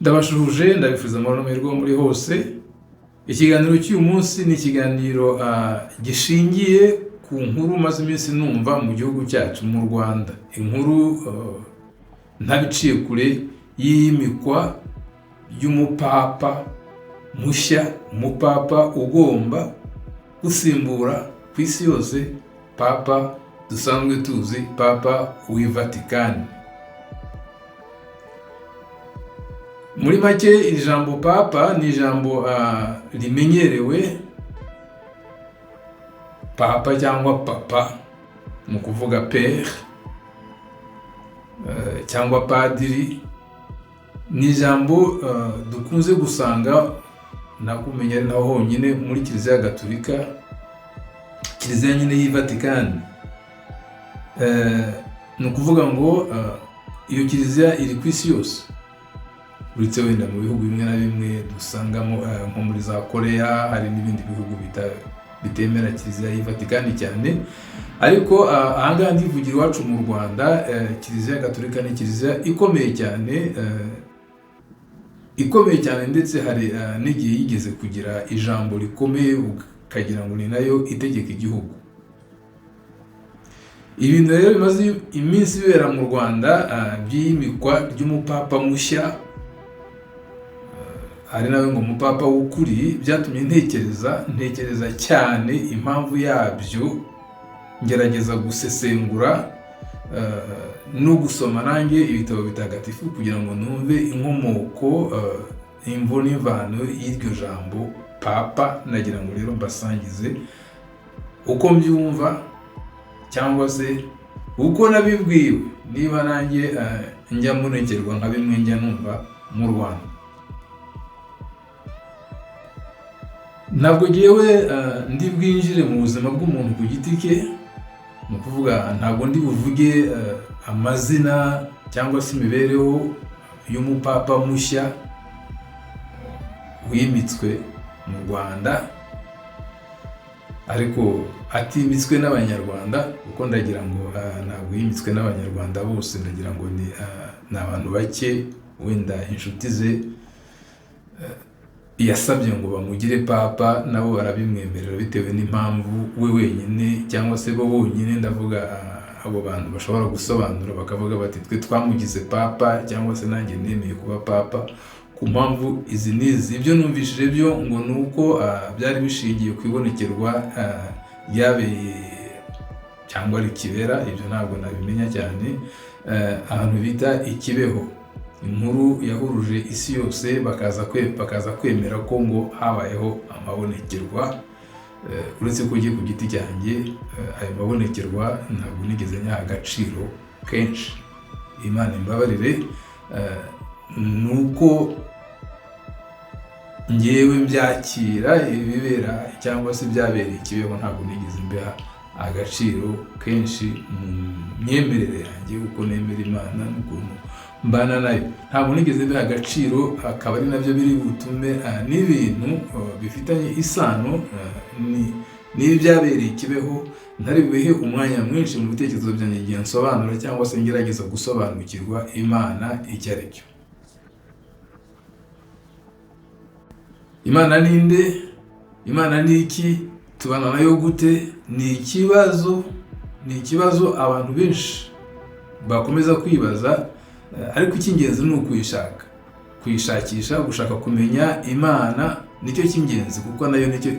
Ndabashuhuje, ndabifuza amahoro n'amahirwe aho muri hose. Ikiganiro cy'uyu munsi ni ikiganiro gishingiye ku nkuru maze iminsi numva mu gihugu cyacu mu Rwanda. Inkuru ntabiciye kure y'iyimikwa ry'umupapa mushya, umupapa ugomba gusimbura ku isi yose papa dusanzwe tuzi, papa w'i Vatikani. Muri make iri jambo papa ni ijambo rimenyerewe, papa cyangwa papa ni ukuvuga père cyangwa padiri, ni ijambo dukunze gusanga, nakumenya ari naho honyine muri Kiliziya Gatolika, Kiliziya nyine y'i Vatikani. Ni ukuvuga ngo iyo kiliziya iri ku isi yose, uretse wenda mu bihugu bimwe na bimwe dusangamo nko muri za Korea, hari n'ibindi bihugu bitemera Kiliziya y'i Vatikani cyane. Ariko ahangaha ndivugira iwacu mu Rwanda, Kiliziya Gatolika ni kiliziya ikomeye cyane, ikomeye cyane, ndetse hari n'igihe yigeze kugira ijambo rikomeye ukagira ngo ni nayo itegeka igihugu. Ibintu rero bimaze iminsi bibera mu Rwanda by'iyimikwa ry'umupapa mushya, ari nawe ngo umupapa w'ukuri, byatumye ntekereza cyane impamvu yabyo, ngerageza gusesengura no gusoma nanjye ibitabo bitagatifu kugira ngo numve inkomoko, imvo n'imvano y'iryo jambo papa. Nagira ngo rero mbasangize uko mbyumva cyangwa se uko nabibwiwe, niba nanjye njya munekerwa nka bimwe njya numva mu Rwanda. Ntabwo ngewe ndi bwinjire mu buzima bw'umuntu ku giti cye, ni ukuvuga ntabwo ndi buvuge amazina cyangwa se imibereho y'umupapa mushya wimitswe mu Rwanda, ariko atimitswe n'Abanyarwanda, kuko ndagira ngo ntabwo yimitswe n'Abanyarwanda bose, ndagira ngo ni abantu bake, wenda inshuti ze yasabye ngo bamugire papa, nabo barabimwemerera bitewe n'impamvu we wenyine cyangwa se bo bonyine, ndavuga abo bantu bashobora gusobanura bakavuga bati twe twamugize papa cyangwa se nanjye nemeye kuba papa ku mpamvu izi n'izi. Ibyo numvishije byo ngo ni uko byari bishingiye ku ibonekerwa ryabeye cyangwa rikibera, ibyo ntabwo nabimenya cyane, ahantu bita i Kibeho. Inkuru yahuruje isi yose, bakaza kwemera ko ngo habayeho amabonekerwa, uretse ko ugiye ku giti cyanjye ayo mabonekerwa ntabwo nigeze nyaha agaciro kenshi. Imana imbabarire, ni uko ngewe mbyakira ibibera cyangwa se ibyabereye i Kibeho ntabwo nigeze mbiha agaciro kenshi mu myemerere yanjye, uko nemera Imana n'ukuntu mbana nayo, ntabwo nigeze mbiha agaciro, akaba ari nabyo biri butume n'ibintu bifitanye isano n'ibyabereye i Kibeho ntari bubihe umwanya mwinshi mu bitekerezo byanjye igihe nsobanura cyangwa se ngerageza gusobanukirwa Imana icyo ari cyo. Imana ni nde? Imana ni iki? Tubana nayo gute? Ni ikibazo, ni ikibazo abantu benshi bakomeza kwibaza, ariko icy'ingenzi ni ukuyishaka, kuyishakisha, gushaka kumenya Imana nicyo cy'ingenzi, kuko nayo nicyo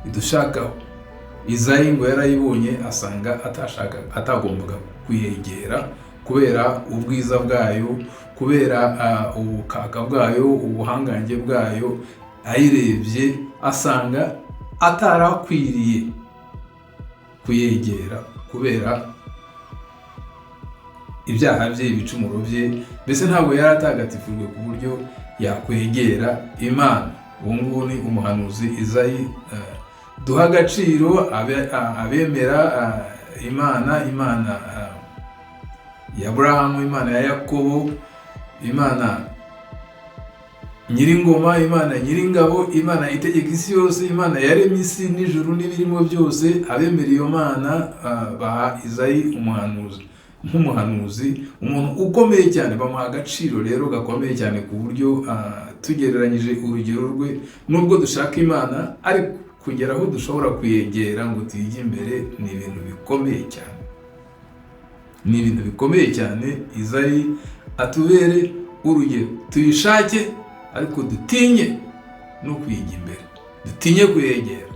idushakaho. Izayi ngo yarayibonye asanga atagombaga kuyegera kubera ubwiza bwayo, kubera ubukaka bwayo, ubuhangange bwayo, ayirebye asanga atarakwiriye kuyegera kubera ibyaha bye, ibicumuro bye, mbese ntabwo yari atagatifujwe ku buryo yakwegera Imana. Uwo nguwo ni umuhanuzi Izayi. Duha agaciro abemera Imana, Imana ya Aburahamu, Imana ya Yakobo, Imana nyiringoma, Imana nyiringabo, Imana itegeka isi yose, Imana yaremye isi n'ijuru n'ibirimo byose. Abemera iyo Mana baha Izayi umuhanuzi. nk'umuhanuzi, umuntu ukomeye cyane, bamuha agaciro rero gakomeye cyane, ku buryo tugereranyije urugero rwe, nubwo dushaka Imana, ariko kugera aho dushobora kuyegera ngo tuyijye imbere ni ibintu bikomeye cyane, ni ibintu bikomeye cyane. Izayi atubere urugero, tuyishake ariko dutinye no kuyijya imbere, dutinye kuyegera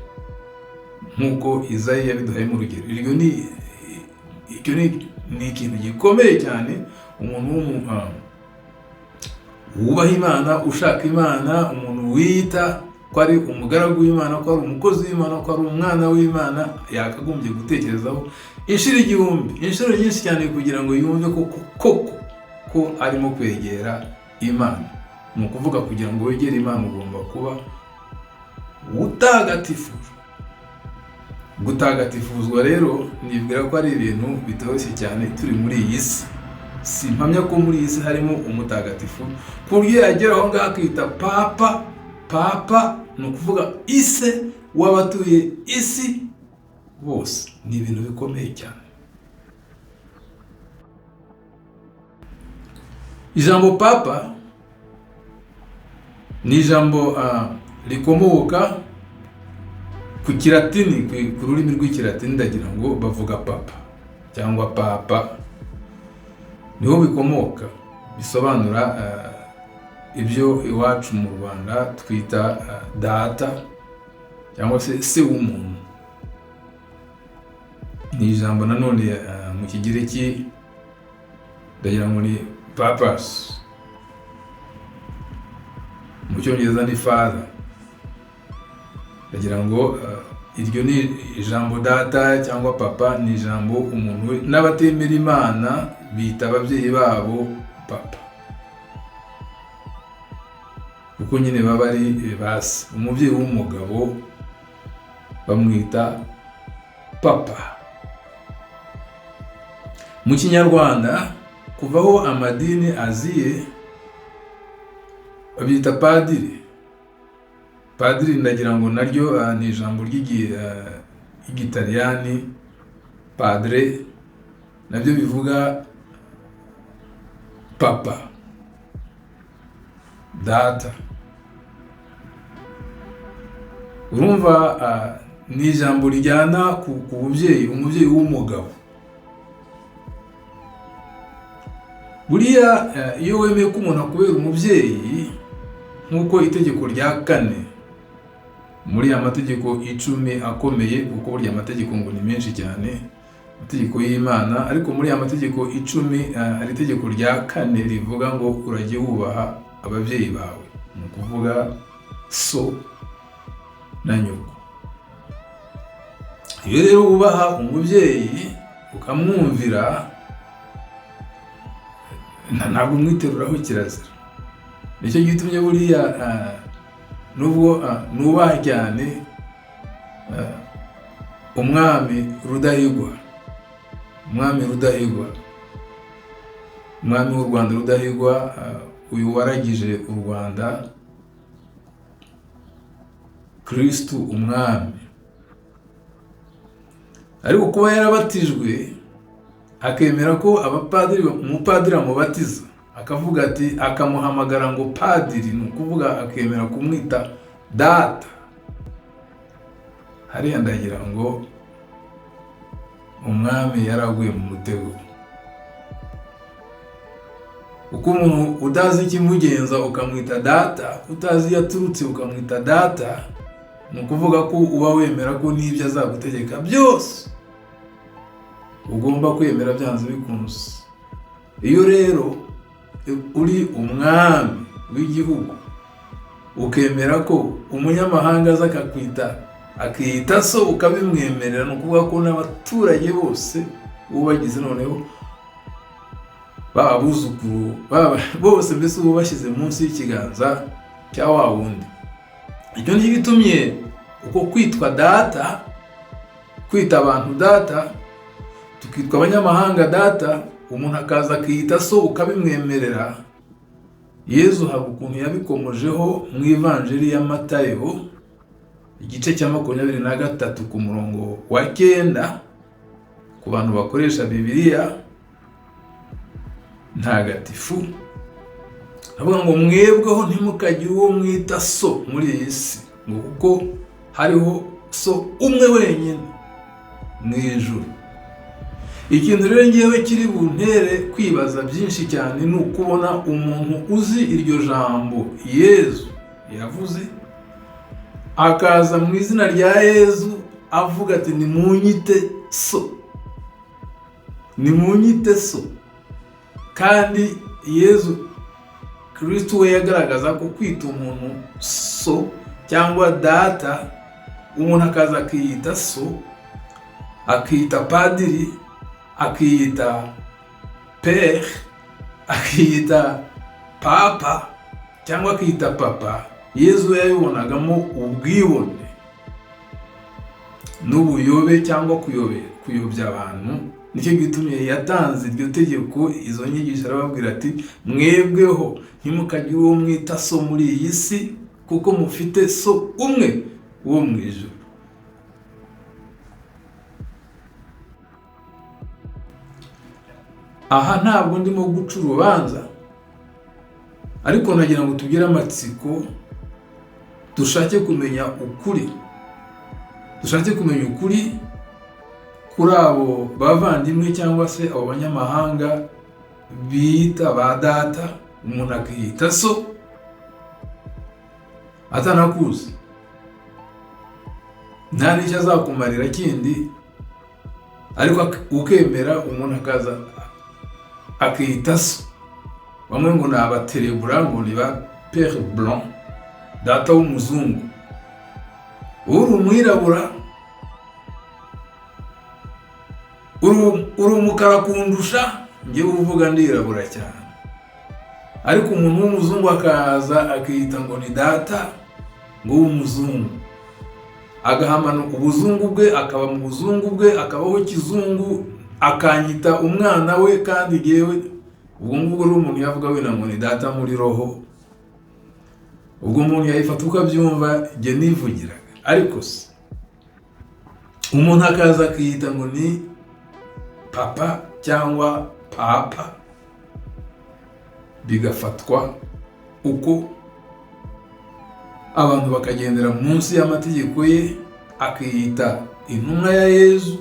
nk'uko Izayi yabiduhayemo urugero. Iryo ni icyo ni ikintu gikomeye cyane. Umuntu wubaha Imana, ushaka Imana, umuntu wiyita ko ari umugaragu w'Imana, ko ari umukozi w'Imana, ko ari umwana w'Imana, yakagombye gutekerezaho inshuro igihumbi, inshuro nyinshi cyane, kugira ngo yumve ko koko ko arimo kwegera Imana. Ni ukuvuga, kugira ngo wegere Imana ugomba kuba utagatifujwe. Gutagatifuzwa rero nibwira ko ari ibintu bitoroshye cyane turi muri iyi si. Si mpamya ko muri iyi si harimo umutagatifu ku buryo yagera aho ngaho akita papa. Papa ni ukuvuga ise w'abatuye isi bose. Ni ibintu bikomeye cyane. Ijambo papa ni ijambo rikomoka ku Kilatini, ku rurimi rw'Ikilatini. Ndagira ngo bavuga papa cyangwa papa, niho bikomoka. Bisobanura ibyo iwacu mu Rwanda twita data cyangwa se se w'umuntu. Ni ijambo nanone mu Kigiriki ndagira ngo ni papas, mu Cyongereza ni father. Ndagira ngo iryo ni ijambo data cyangwa papa, ni ijambo umuntu n'abatemera Imana bita ababyeyi babo papa, kuko nyine baba ari basi. Umubyeyi w'umugabo bamwita papa. Mu Kinyarwanda, kuva aho amadini aziye, babyita padiri. Padiri ndagira ngo naryo ni ijambo ry'Igitaliyani, padre, nabyo bivuga papa, data. Urumva ni ijambo rijyana ku bubyeyi, umubyeyi w'umugabo. Buriya iyo wemeye ko umuntu akubera umubyeyi, nk'uko itegeko rya kane muri ya mategeko 10 akomeye, kuko burya amategeko ngo ni menshi cyane, amategeko y'Imana, ariko muri ya mategeko 10 hari itegeko rya kane rivuga ngo urajye wubaha ababyeyi bawe, ni ukuvuga so na nyoko. Iyo rero wubaha umubyeyi ukamwumvira, ntabwo umwiteruraho kirazira. Nicyo gitumye buriya nubwo nubaha cyane umwami Rudahigwa, umwami Rudahigwa, umwami w'u Rwanda Rudahigwa, uyu waragije u Rwanda Kristu umwami, ariko kuba yarabatijwe akemera ko abapadiri, umupadiri amubatiza, akavuga ati, akamuhamagara ngo padiri, ni ukuvuga akemera kumwita data. Hariya ndagira ngo umwami yaraguye mu mutego, kuko umuntu utazi ikimugenza ukamwita data, utazi iyo aturutse ukamwita data, ni ukuvuga ko uba wemera ko n'ibyo azagutegeka byose ugomba kwemera byanze bikunze. Iyo rero uri umwami w'igihugu ukemera ko umunyamahanga aza akakwita, akiyita so, ukabimwemerera, ni ukuvuga ko n'abaturage bose ubagize, noneho baba abuzukuru bose, mbese uba bashyize munsi y'ikiganza cya wa wundi. Icyo nicyo gitumye uko kwitwa data, kwita abantu data, tukitwa abanyamahanga data, umuntu akaza akiyita so ukabimwemerera. Yezu hari ukuntu yabikomojeho mu Ivanjiri ya Matayo, igice cya 23 ku murongo wa 9, ku bantu bakoresha Bibiliya. Ntagatifu, avuga ngo mwebweho ntimukagire uwo mwita so muri iyi si, ngo kuko hariho so umwe wenyine mu ijuru. Ikintu rero ngewe kiri buntere kwibaza byinshi cyane ni ukubona umuntu uzi iryo jambo Yezu yavuze, akaza mu izina rya Yezu avuga ati nimunyite so, nimunyite so. Kandi Yezu Kristo we yagaragaza ko kwita umuntu so cyangwa data, umuntu akaza akiyita so, akiyita padiri, akiyita père, akiyita papa cyangwa akiyita papa, Yezu yabibonagamo ubwibone n'ubuyobe cyangwa kuyobya abantu. Nicyo gitumye yatanze iryo tegeko, izo nyigisho, arababwira ati mwebweho ntimukagire uwo mwita so muri iyi si, kuko mufite so umwe wo mu ijuru. Aha ntabwo ndimo guca urubanza, ariko nagira ngo tugire amatsiko, dushake kumenya ukuri, dushake kumenya ukuri kuri abo bavandimwe cyangwa se abo banyamahanga bita ba data, umuntu akiyita so atanakuzi, nta n'icyo azakumarira kindi, ariko ukemera umuntu akaza akiyita so. Bamwe ngo ni abaterebura, ngo ni ba père blanc, data w'umuzungu. Uri umwirabura, uri umukara kundusha, njyewe uvuga ndirabura cyane, ariko umuntu w'umuzungu akaza akiyita ngo ni data ngo w'umuzungu, agahamana ubuzungu bwe, akaba mu buzungu bwe, akabaho kizungu, akanyita umwana we, kandi yewe ubwo ngubwo uri umuntu yavuga wenda ngo ni data muri roho, ubwo umuntu yayifata uko abyumva, njye nivugiraga. Ariko se umuntu akaza akiyita ngo ni papa cyangwa papa, bigafatwa uko, abantu bakagendera munsi y'amategeko ye, akiyita intumwa ya Yezu,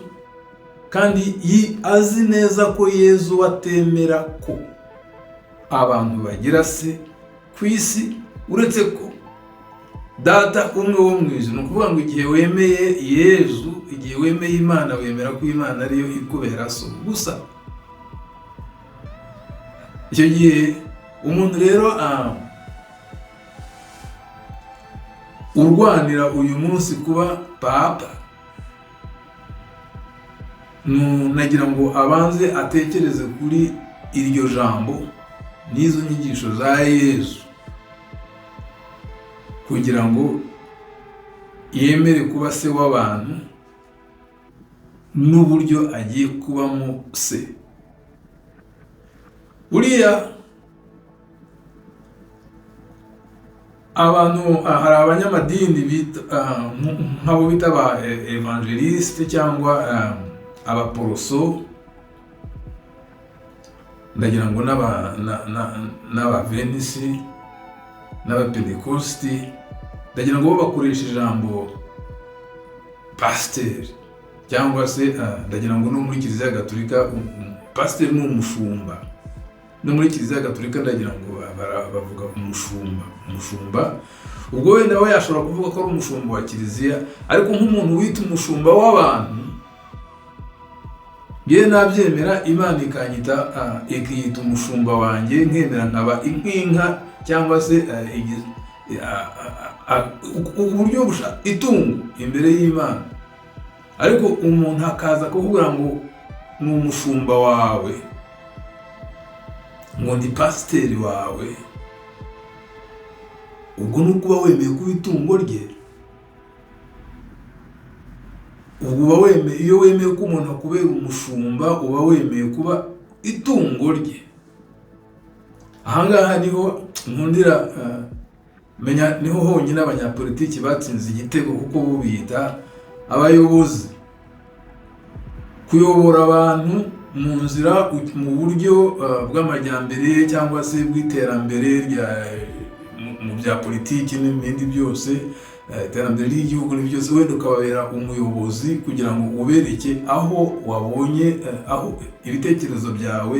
kandi azi neza ko Yezu atemera ko abantu bagira se ku isi uretse ko data umwe wo mu ijuru. Ni ukuvuga ngo igihe wemeye Yezu, igihe wemeye Imana, wemera ko Imana ariyo ikubera so gusa. Icyo gihe umuntu rero urwanira uyu munsi kuba papa, nagira ngo abanze atekereze kuri iryo jambo n'izo nyigisho za Yezu, kugira ngo yemere kuba se w'abantu n'uburyo agiye kubamo se. Buriya abantu, hari abanyamadini bita nk'abo bita ba evangeliste cyangwa abaporoso, ndagira ngo n'abavenisi n'abapentekosti, ndagira ngo bo bakoresha ijambo pasiteri cyangwa se ndagira ngo no muri Kiliziya Gatolika pasiteri ni umushumba. No muri Kiliziya Gatolika ndagira ngo bavuga umushumba, umushumba. Ubwo wenda we yashobora kuvuga ko ari umushumba wa Kiliziya, ariko nk'umuntu wita umushumba w'abantu, ngewe nabyemera, Imana ikanyita ikiyita umushumba wanjye, nkemera nkaba nk'inka cyangwa se uburyo itungo imbere y'Imana. Ariko umuntu akaza kuvuga ngo ni umushumba wawe, ngo ni pasiteri wawe, ubwo ni ukuba wemeye kuba itungo rye. Ubwo uba wemeye, iyo wemeye ko umuntu akubera umushumba, uba wemeye kuba itungo rye. Ahangaha niho nkundira menya, niho honyine abanyapolitiki batsinze igitego, kuko bo biyita abayobozi. Kuyobora abantu mu nzira, mu buryo bw'amajyambere cyangwa se bw'iterambere mu bya politiki n'ibindi byose, iterambere ry'igihugu ni byose, wenda ukababera umuyobozi kugira ngo ubereke aho wabonye, aho ibitekerezo byawe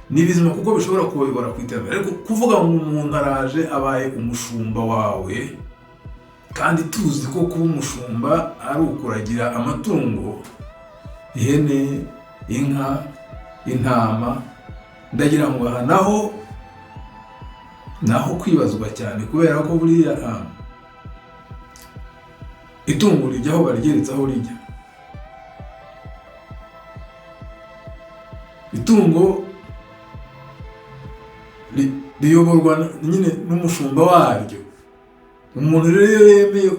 ni bizima, kuko bishobora kubayobora ku iterambere. Ariko kuvuga ngo umuntu araje abaye umushumba wawe, kandi tuzi ko kuba umushumba ari ukuragira amatungo, ihene, inka, intama, ndagira ngo aha naho kwibazwa cyane, kubera ko buriya itungo rijya aho baryeretse aho rijya. Itungo riyoborwa nyine n'umushumba waryo. Umuntu rero iyo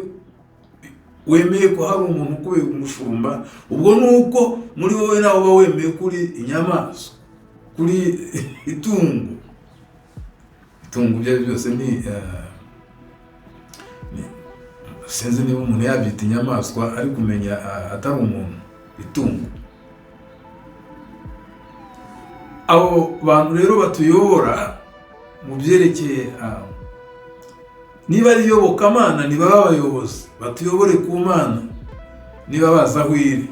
wemeye ko hari umuntu ukubera umushumba, ubwo ni uko muri wowe nawe uba wemeye kuri inyamaswa, kuri itungo. Itungo ibyo ari byo byose ni sinzi niba umuntu yabyita inyamaswa, ariko umenya atari umuntu, itungo. Abo bantu rero batuyobora mu byerekeye niba ari iyobokamana, ntibaba abayobozi, batuyobore ku Mana niba bazi aho iri,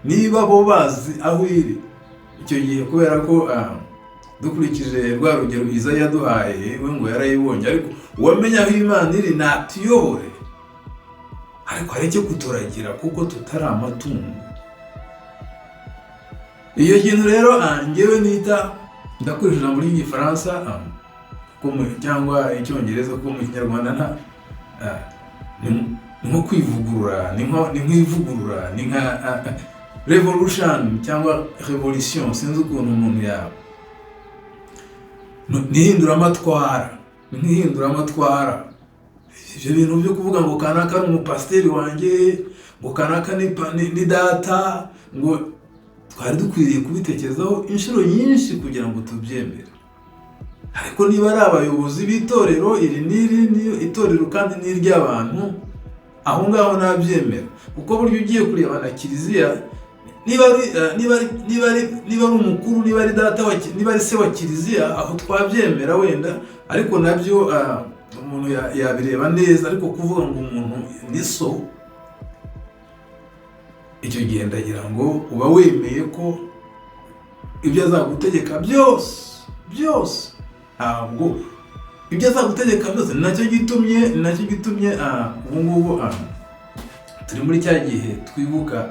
niba bo bazi aho iri. Icyo gihe kubera ko dukurikije rwa rugero Izayi yaduhaye, we ngo yarayibonye, ariko uwamenya aho Imana iri natuyobore, ariko areke kuturagira kuko tutari amatungo. Iyo kintu rero njyewe nita, ndakoresha ijambo ry'igifaransa cyangwa icyongereza, kuko mu kinyarwanda nta ni nko kwivugurura, ni nk'ivugurura, ni nka revolution cyangwa revolution, sinzi ukuntu umuntu yaba, ni ihinduramatwara, ni nk'ihinduramatwara. Ibyo bintu byo kuvuga ngo kanaka ari umupasiteri wanjye, ngo kanaka ni data, ngo twari dukwiriye kubitekerezaho inshuro nyinshi kugira ngo tubyemere. Ariko niba ari abayobozi b'itorero iri n'iri, itorero kandi ni iry'abantu, aho ngaho nabyemera, kuko burya ugiye kureba na kiliziya, niba ari umukuru, niba ari data, niba ari se wa kiliziya, aho twabyemera wenda, ariko nabyo umuntu yabireba neza. Ariko kuvuga ngo umuntu ni so, icyo gihe ndagira ngo uba wemeye ko ibyo azagutegeka byose byose, ntabwo ibyo azagutegeka byose. Nacyo gitumye ubu ngubu turi muri cya gihe twibuka.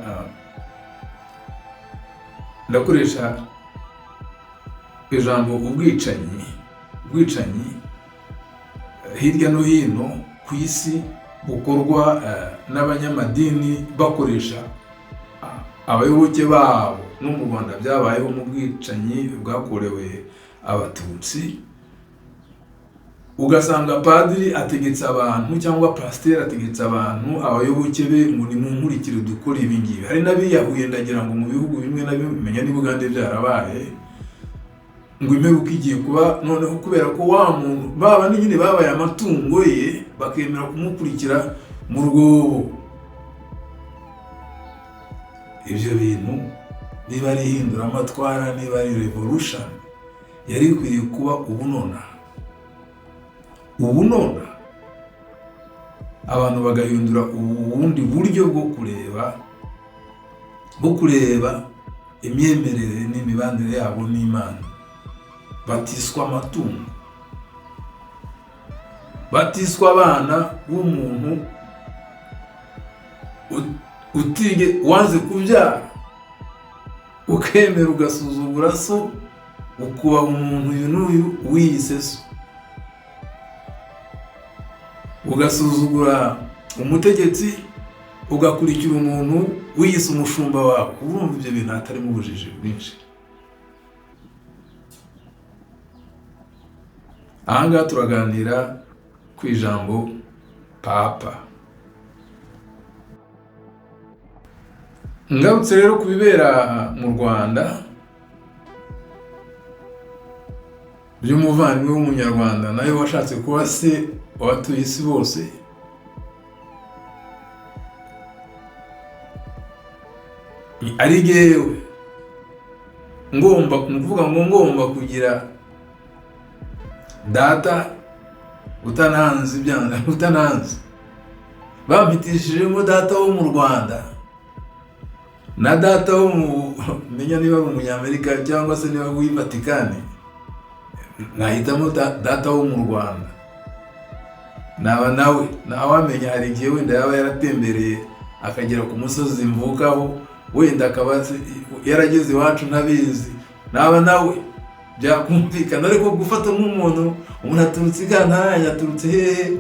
Ndakoresha ijambo ubwicanyi hirya no hino ku isi bukorwa n'abanyamadini bakoresha abayoboke babo. No mu Rwanda byabayeho mu bwicanyi bwakorewe abatutsi, ugasanga padiri ategetse abantu cyangwa pasiteri ategetse abantu abayoboke be ngo nimunkurikire dukore ibi ngibi. Hari n'abiyahuye, ndagira ngo mu bihugu bimwe na bimwe, menya niba Uganda byarabaye, ngo imperuka igiye kuba noneho, kubera ko wa muntu baba nyine babaye amatungo ye, bakemera kumukurikira mu rwobo. Ibyo bintu niba ari ihinduramatwara, niba ari revolution, yari ikwiriye kuba ubunona abantu bagahindura ubundi buryo bwo kureba imyemerere n'imibanire yabo n'Imana. Batiswa amatungo, batiswa abana b'umuntu utige wanze kubyara, ukemera ugasuzugura so, ukubaha umuntu uyu n'uyu wiyise so, ugasuzugura umutegetsi, ugakurikira umuntu wiyise umushumba wawe. Urumva ibyo bintu hatarimo ubujiji bwinshi. Aha ngaha turaganira ku ijambo papa. Ngarutse rero ku bibera mu Rwanda by'umuvandimwe w'umunyarwanda nawe washatse kuba se wabatuye isi bose, ari jyewe Ngomba, ni ukuvuga ngo ngomba kugira data utananzi, byanga utananzi, bampitishijemo data wo mu Rwanda na data wo mu, menya niba ari Umunyamerika cyangwa se niba w'i Vatikani, nahitamo data wo mu Rwanda. Naba nawe ntawamenya, hari igihe wenda yaba yaratembereye akagera ku musozi mvukaho, wenda akaba yarageze iwacu ntabizi, naba nawe byakumvikana. Ariko gufata nk'umuntu, umuntu aturutse i Kantarange, aturutse hehe,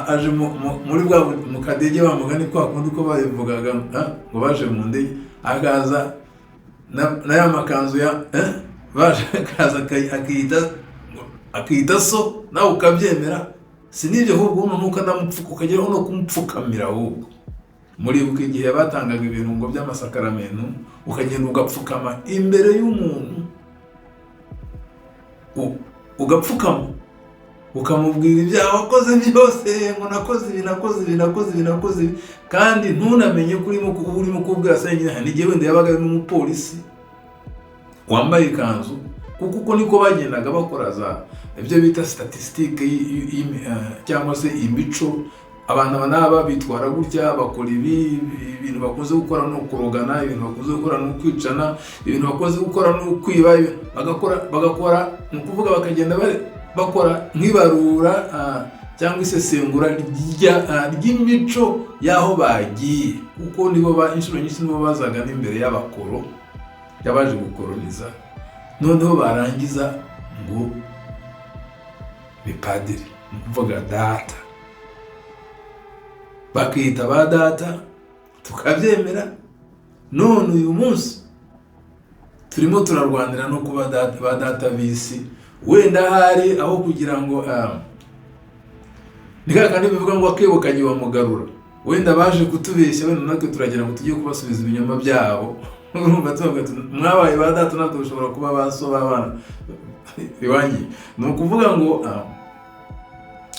aje muri bwa mu kadege, wa mugani kwa kundi uko babivugaga, ngo baje mu ndege, akaza na ya makanzu ya baje, akaza akiyita so, nawe ukabyemera. Si n'ibyo ahubwo, noneho ukanamupfuka, ukageraho no kumupfukamira. Ahubwo muribuka igihe batangaga ibirungo by'amasakaramentu, ukagenda ugapfukama imbere y'umuntu, ugapfukama ukamubwira ibyaha wakoze byose, ngo nakoze ibi, nakoze ibi, nakoze ibi, nakoze ibi, kandi ntunamenye ko urimo kubwira se nyine. Hari n'igihe wenda yabaga ari n'umupolisi wambaye ikanzu, kuko uko niko bagendaga bakora za ibyo bita statistique cyangwa se imico. Abantu aba n'aba bitwara gutya, bakora ibi, ibintu bakunze gukora ni ukurogana, ibintu bakunze gukora ni ukwicana, ibintu bakunze gukora ni ukwiba, bagakora, ni ukuvuga bakagenda bakora nk'ibarura cyangwa isesengura ry'imico y'aho bagiye, kuko nibo inshuro nyinshi nibo bazaga n'imbere y'abakoro, y'abaje gukoroniza. Noneho barangiza ngo ni padiri, ni ukuvuga data, bakita ba data, tukabyemera. None uyu munsi turimo turarwanira no kuba ba data b'isi. Wenda ahari aho kugira ngo ni ka kandi bivuga ngo akebo kajya iwa mugarura, wenda baje kutubeshya, wenda natwe turagira ngo tujye kubasubiza ibinyoma byabo. Urumva tubavuga tuti, mwabaye ba data, natwe dushobora kuba ba so b'abana iwanyu. Ni ukuvuga ngo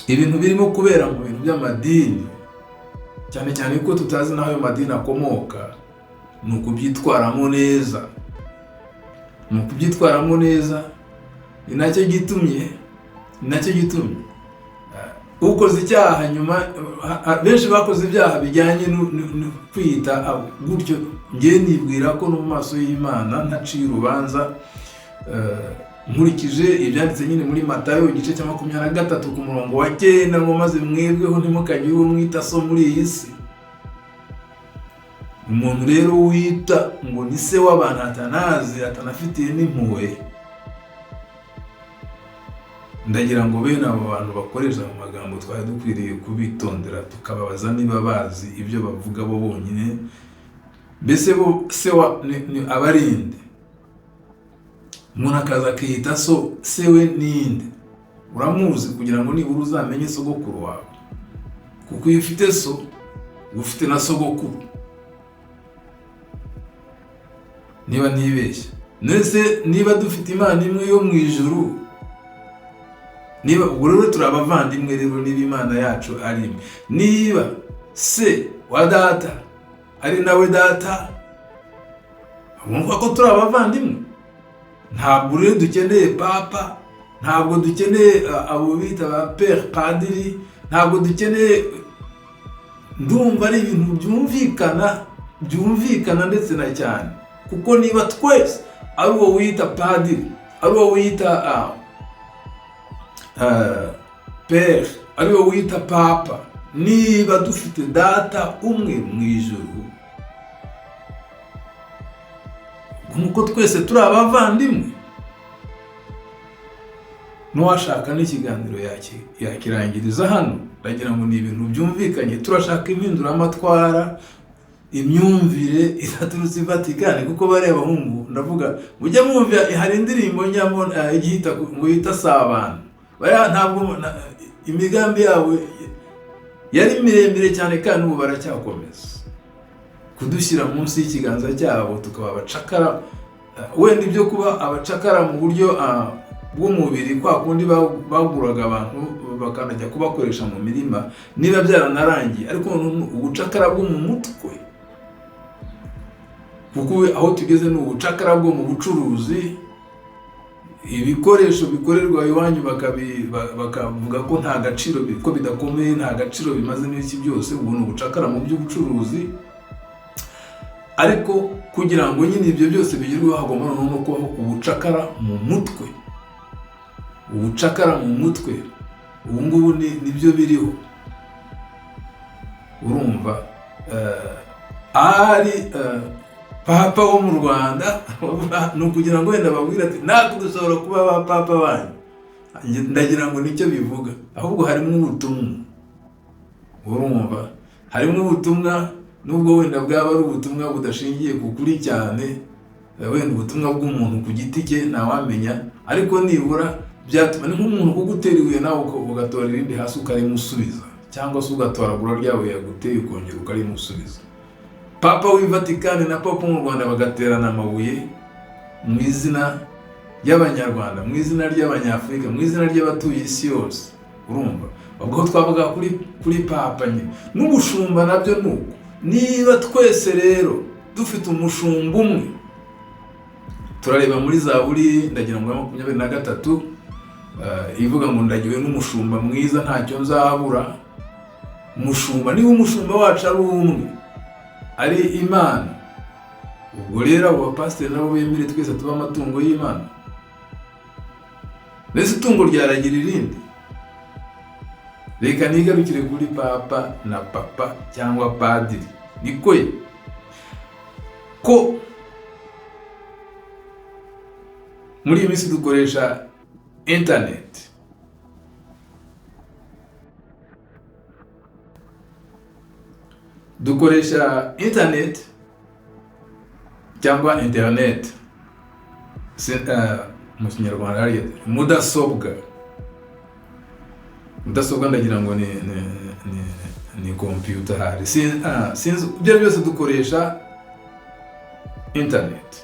ibintu birimo kubera mu bintu by'amadini, cyane cyane ko tutazi n'aho ayo madini akomoka, ni ukubyitwaramo neza, ni ukubyitwaramo neza. Ni nacyo gitumye ukoze icyaha nyuma, benshi bakoze ibyaha bijyanye no kwiyita gutyo. Ngewe nibwira ko no mu maso y'Imana ntaciye urubanza, nkurikije ibyanditse nyine muri Matayo igice cya 23 ku murongo wa 9, ngo maze mwebweho ntimukagire uwo mwita so muri iyi si. Umuntu rero wita ngo ni se w'abantu atanazi, atanafitiye n'impuhwe, ndagira ngo bene abo bantu bakoresha mu magambo twari dukwiriye kubitondera, tukababaza niba bazi ibyo bavuga bo bonyine. Mbese bo se wa ni abarinde? Umuntu akaza akiyita so, se we ninde? Uramuzi? Kugira ngo nibura uzamenye sogokuru wawe, kuko iyo ufite so uba ufite na sogokuru, niba ntibeshya. Ndetse niba dufite Imana imwe yo mu ijuru, niba ubwo rero turi abavandimwe rero, niba Imana yacu ari imwe, niba se wa data ari nawe data, wumva ko turi abavandimwe. Ntabwo rero dukeneye papa, ntabwo dukeneye abo bita ba père padiri, ntabwo dukeneye. Ndumva ari ibintu byumvikana, byumvikana ndetse na cyane, kuko niba twese, ari uwo wita padiri, ari uwo wita père, ari uwo wita papa, niba dufite data umwe mu ijuru, nk'uko twese turi abavandimwe. N'uwashaka n'ikiganiro yakirangiriza hano. Ndagira ngo ni ibintu byumvikanye. Turashaka impinduramatwara, imyumvire idaturutse i Vatikani, kuko bariya bahungu, ndavuga mujye mwumva, hari indirimbo njyamo igihita ngo yita si abantu bariya. Ntabwo imigambi yabo yari miremire cyane, kandi ubu baracyakomeza kudushyira munsi y'ikiganza cyabo, tukaba abacakara. Wenda ibyo kuba abacakara mu buryo bw'umubiri, kwa kundi baguraga abantu bakanajya kubakoresha mu mirima, niba byaranarangiye, ariko ubucakara bwo mu mutwe. Kuko aho tugeze ni ubucakara bwo mu bucuruzi. Ibikoresho bikorerwa iwanyu bakavuga ko nta gaciro, ko bidakomeye, nta gaciro bimaze n'iki byose. Ubu ni ubucakara mu by'ubucuruzi. Ariko kugira ngo nyine ibyo byose bigerweho, hagomba noneho no kubaho ubucakara mu mutwe. Ubucakara mu mutwe ubu ngubu nibyo biriho. Urumva, ahari papa wo mu Rwanda ni ukugira ngo wenda babwire ati: "Natwe dushobora kuba ba papa banyu." Ndagira ngo nicyo bivuga. Ahubwo harimo ubutumwa. Urumva, harimo ubutumwa, nubwo wenda bwaba ari ubutumwa budashingiye ku kuri cyane, wenda ubutumwa bw'umuntu ku giti cye, ntawamenya. Ariko nibura byatuma ni nk'umuntu kugutera ibuye, nawe ugatora irindi hasi ukarimusubiza, cyangwa se ugatoragura rya buye yaguteye ukongera ukarimusubiza. Papa w'i Vatikani na papa wo mu Rwanda bagaterana amabuye mu izina ry'Abanyarwanda, mu izina ry'Abanyafurika, mu izina ry'abatuye isi yose. Urumva, ubwo twavuga kuri papa nyine n'ubushumba nabyo ni uko. Niba twese rero dufite umushumba umwe, turareba muri Zaburi, ndagira ngo 23, ivuga ngo: "Ndagiwe n'umushumba mwiza, ntacyo nzabura." Umushumba, niba umushumba wacu ari umwe, ari Imana, ubwo rero abo bapasiteri nabo bemere twese tuba amatungo y'Imana. Mbese itungo ryaragira irindi? Reka nigarukire kuri papa na papa cyangwa padiri. Niko ye ko muri iyi minsi dukoresha interineti, dukoresha interineti cyangwa interineti mu Kinyarwanda hariya mudasobwa. Mudasobwa ndagira ngo ni computer hari. Sinzi, ibyo byose dukoresha interineti.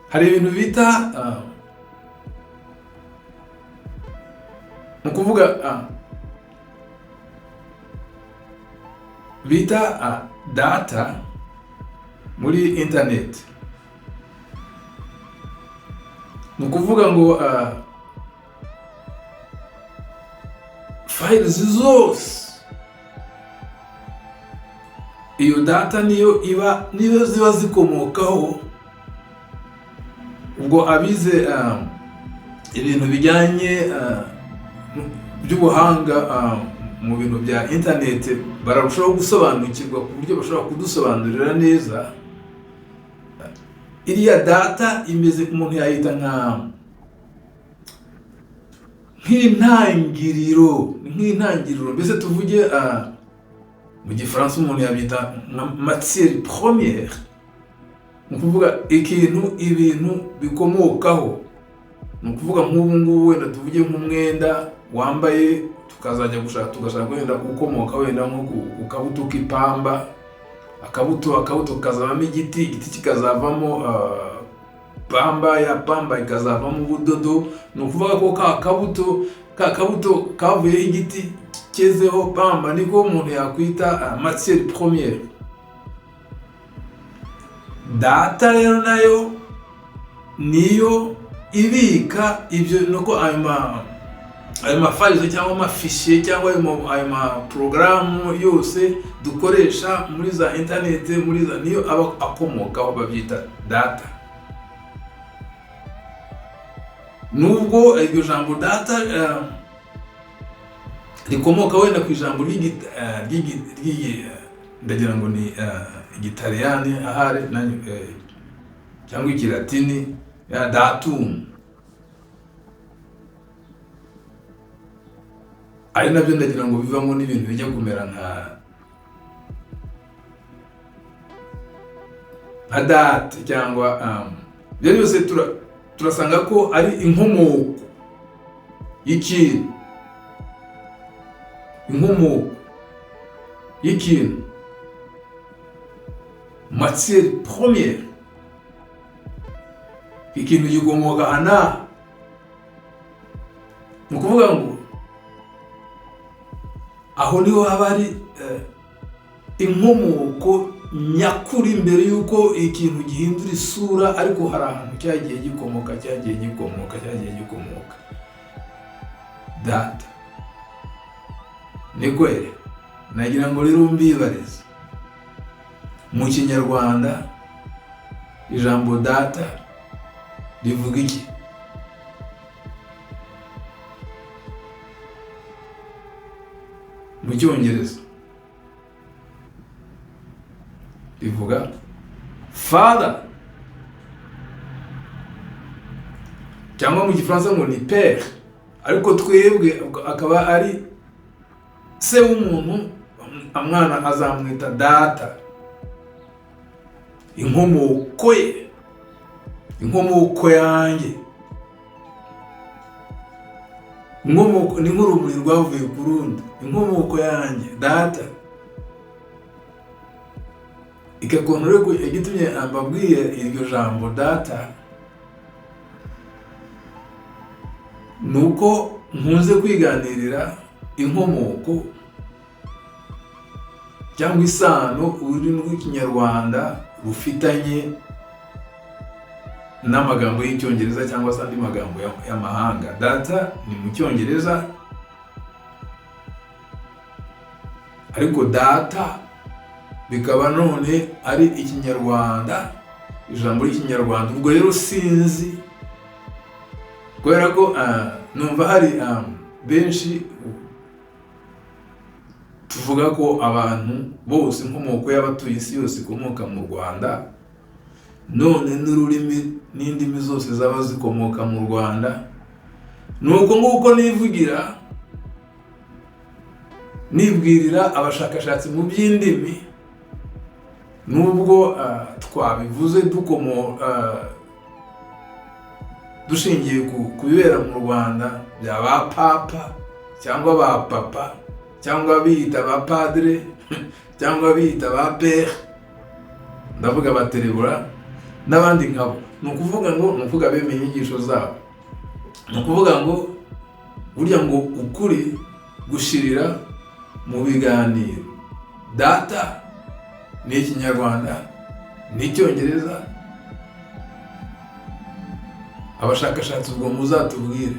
Hari ibintu bita, ni ukuvuga, bita data muri interineti. Ni ukuvuga ngo files zose, iyo data niyo iba, niyo ziba zikomokaho. Ubwo abize ibintu bijyanye by'ubuhanga mu bintu bya interineti bararushaho gusobanukirwa ku buryo bashobora kudusobanurira neza. Iriya data imeze, umuntu yayita nk'intangiriro. Mbese tuvuge, mu Gifaransa umuntu yabyita nka matière première, ni ukuvuga ikintu ibintu bikomokaho. Ni ukuvuga nk'ubu ngubu wenda tuvuge nk'umwenda wambaye, tukazajya gushaka, tugashaka wenda ukomoka wenda nko ku kabuto k'ipamba. Akabuto kazavamo igiti, igiti kikazavamo pamba, ya pamba ikazavamo ubudodo. Ni ukuvuga ko ka kabuto kavuyeho igiti cyezeho pamba, niko umuntu yakwita matière première. Data rero nayo niyo ibika ibyo, nuko ayo mafiles cyangwa amafichier cyangwa ayo maporogaramu yose dukoresha muri za interineti, muri za, niyo aba akomokaho, babyita data. Nubwo iryo jambo data rikomoka wenda ku ijambo ndagira ngo ni Igitaliyani ahari cyangwa Ikilatini ya datum, ari nabyo ndagira ngo bivamo n'ibintu bijya kumera nka date cyangwa ibyo byose. Turasanga ko ari inkomoko y'ikintu, inkomoko y'ikintu, matière première. Ikintu gikomoka aha n'aha. Ni ukuvuga ngo aho niho haba hari inkomoko. nyakuri mbere y'uko ikintu gihindura isura, ariko hari ahantu cyagiye gikomoka, cyagiye gikomoka, cyagiye gikomoka. Data nikwere, nagira ngo rero mbibarize: mu Kinyarwanda ijambo data rivuga iki? Mu Cyongereza rivuga father, cyangwa mu Gifaransa ngo ni père, ariko twebwe akaba ari se w'umuntu, umwana azamwita data. Inkomoko ye, inkomoko yanjye, inkomoko ni nk'urumuri rwavuye ku rundi, inkomoko yanjye data. Ikakuntu rero igitumye mbabwiye iryo jambo data ni uko nkunze kwiganirira inkomoko cyangwa isano ururimi rw'Ikinyarwanda rufitanye n'amagambo y'Icyongereza cyangwa se andi magambo y'amahanga. Data ni mu Cyongereza, ariko data bikaba none ari Ikinyarwanda, ijambo ry'Ikinyarwanda. Ubwo rero sinzi, kubera ko numva hari benshi tuvuga ko abantu bose, inkomoko y'abatuye isi yose ikomoka mu Rwanda, none n'ururimi n'indimi zose zaba zikomoka mu Rwanda. Ni uko nguko nivugira, nibwirira abashakashatsi mu by'indimi, nubwo twabivuze dukomo dushingiye ku bibera mu Rwanda bya ba papa cyangwa ba papa cyangwa biyita ba padre cyangwa biyita ba père, ndavuga abaterebura n'abandi nkabo. Ni ukuvuga ngo, ni ukuvuga bemeye inyigisho zabo, ni ukuvuga ngo burya ngo ukuri gushirira mu biganiro. Data ni Ikinyarwanda, ni Icyongereza. Abashakashatsi ubwo muzatubwire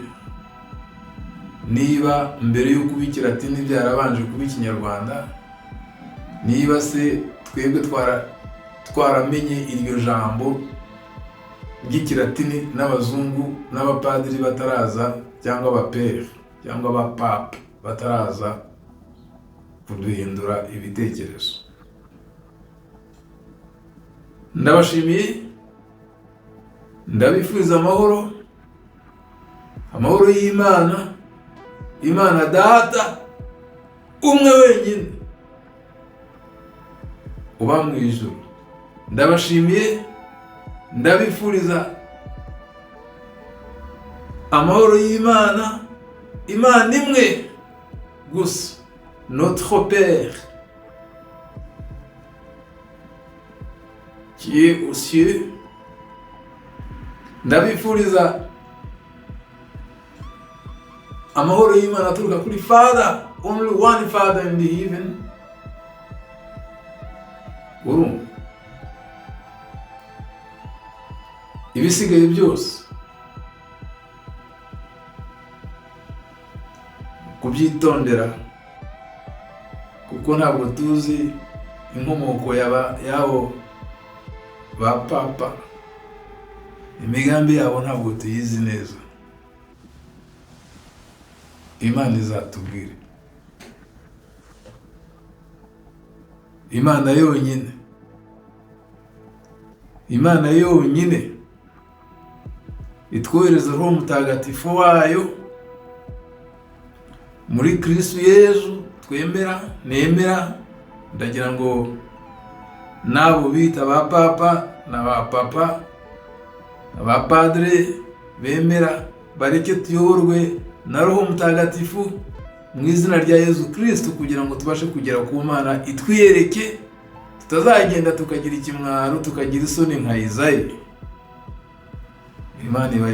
niba mbere y'uko uba Ikilatini byarabanje kuba Ikinyarwanda, niba se twebwe twaramenye iryo jambo ry'Ikilatini n'abazungu n'abapadiri bataraza, cyangwa abapere cyangwa abapapa bataraza kuduhindura ibitekerezo. Ndabashimiye, ndabifuriza amahoro, amahoro y'Imana, Imana Data umwe wenyine uba mu ijuru. Ndabashimiye, ndabifuriza amahoro y'Imana, Imana imwe gusa, notre Père qui est aux cieux. Ndabifuriza amahoro y'Imana aturuka kuri Father, only one Father in the heaven. Urumva ibisigaye byose kubyitondera, kuko ntabwo tuzi inkomoko y'abo ba papa, imigambi yabo ntabwo tuyizi neza. Imana izatubwire, Imana yonyine, Imana yonyine itwohereza Roho Mutagatifu wayo muri Kristo Yezu twemera, nemera. Ndagira ngo n'abo bita ba papa na ba papa ba padre bemera bareke tuyoborwe na Roho Mutagatifu mu izina rya Yezu Kristo, kugira ngo tubashe kugera ku Mana itwiyereke, tutazagenda tukagira ikimwaro, tukagira isoni nka Izayi. Imana iba